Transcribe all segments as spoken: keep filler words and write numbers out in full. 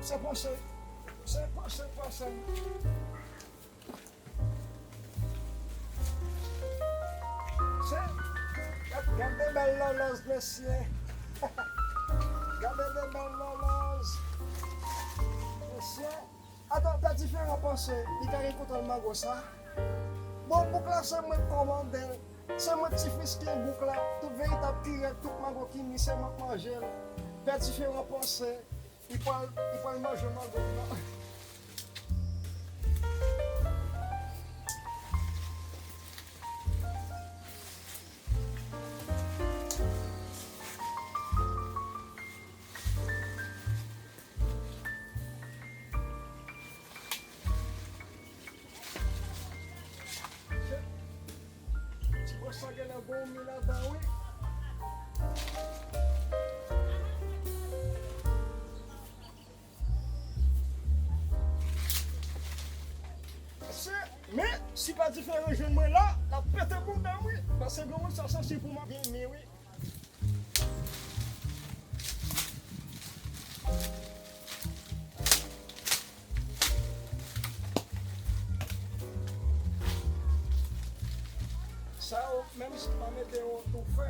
Se panse, se panse, panse. Se, gad, gad de bèl lòlòj, mesye. Gade de bèl lòlòj. Mesye. Adan, pè diferan panse, li ka gen kontwòl mango sa. Bon, bouk la, se mwen k kòmande l. Se mwen ki fiske bouk la. Tout veritab kirèt, tout mango ki mi, se mwen k manje l. Pè diferan panse, li pral, li pral manje mango m nan. Ti bòs sa genlè gon mi ladan wi. Mesye, men si pè diferan jwenn mwen la, l ap pete bouda m wi. Paske granmoun sa santi pou mwen byen mi wi. Sa yo, menm si pa mete yo toufe.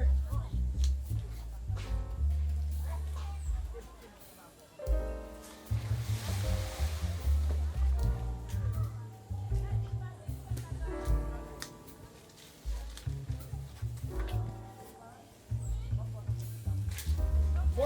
Bon,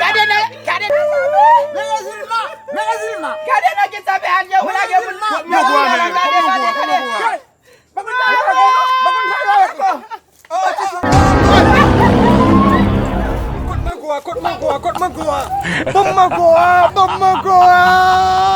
Gade nan, gade nan. Gade nan ki sa fè Alye ou lage moun. Gade, gade, gade, gade. Kot mango a, kot mango a, kot mango a. Ban m mango a, ban m mango a.